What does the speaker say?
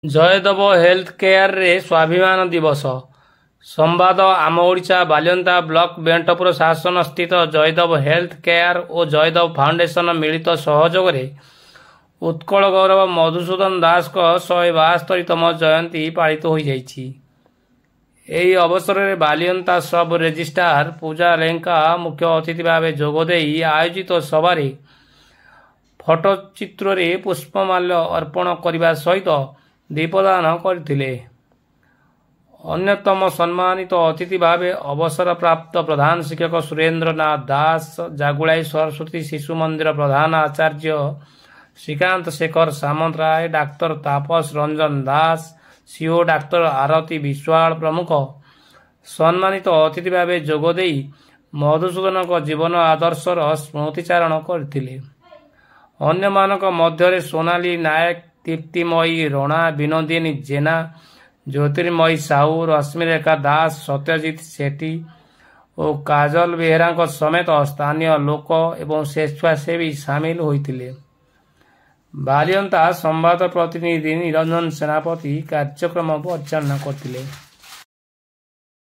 Jaydev health କେୟାରରେ ସ୍ୱାଭିମାନ ଦିବସ। ସମ୍ବାଦ ଆମ ଓଡ଼ିଶା, ବାଲିଅନ୍ତା ବ୍ଲକ ବେଣ୍ଟପୁର ଶାସନ ସ୍ଥିତ ଜୟଦେବ ହେଲ୍ଥ କେୟାର ଓ ଜୟଦେବ ଫାଉଣ୍ଡେସନ ମିଳିତ ସହଯୋଗରେ ଉତ୍କଳ ଗୌରବ ମଧୁସୂଦନ ଦାସଙ୍କ 172ତମ ଜୟନ୍ତୀ ପାଳିତ ହୋଇଯାଇଛି। ଏହି ଅବସରରେ ବାଲିଅନ୍ତା ସବ୍ ରେଜିଷ୍ଟ୍ରାର ପୂଜା ଲେଙ୍କା ମୁଖ୍ୟ ଅତିଥି ଭାବେ ଯୋଗଦେଇ ଆୟୋଜିତ ସଭାରେ ଫଟୋଚିତ୍ରରେ ପୁଷ୍ପମାଲ୍ୟ ଅର୍ପଣ କରିବା ସହିତ ଦୀପଦାନ କରିଥିଲେ। ଅନ୍ୟତମ ସମ୍ମାନିତ ଅତିଥି ଭାବେ ଅବସରପ୍ରାପ୍ତ ପ୍ରଧାନ ଶିକ୍ଷକ ସୁରେନ୍ଦ୍ରନାଥ ଦାସ, ଜାଗୁଳାଇ ସରସ୍ୱତୀ ଶିଶୁ ମନ୍ଦିର ପ୍ରଧାନ ଆଚାର୍ଯ୍ୟ ଶ୍ରୀକାନ୍ତ ଶେଖର ସାମନ୍ତରାୟ, ଡାକ୍ତର ତାପସ ରଞ୍ଜନ ଦାସ, ସିଓ ଡାକ୍ତର ଆରତୀ ବିଶ୍ୱାଳ ପ୍ରମୁଖ ସମ୍ମାନିତ ଅତିଥି ଭାବେ ଯୋଗଦେଇ ମଧୁସୂଦନଙ୍କ ଜୀବନ ଆଦର୍ଶର ସ୍ମୃତିଚାରଣ କରିଥିଲେ। ଅନ୍ୟମାନଙ୍କ ମଧ୍ୟରେ ସୋନାଲି ନାୟକ, ଦୀପ୍ତିମୟୀ ରଣା, ବିନୋଦିନୀ ଜେନା, ଜ୍ୟୋତିର୍ମୟୀ ସାହୁ, ରଶ୍ମିରେଖା ଦାସ, ସତ୍ୟଜିତ ସେଠୀ ଓ କାଜଲ ବେହେରାଙ୍କ ସମେତ ସ୍ଥାନୀୟ ଲୋକ ଏବଂ ସ୍ୱେଚ୍ଛାସେବୀ ସାମିଲ ହୋଇଥିଲେ। ବାଲିଅନ୍ତା ସମ୍ବାଦ ପ୍ରତିନିଧି ନିରଞ୍ଜନ ସେନାପତି କାର୍ଯ୍ୟକ୍ରମ ପରିଚାଳନା କରିଥିଲେ।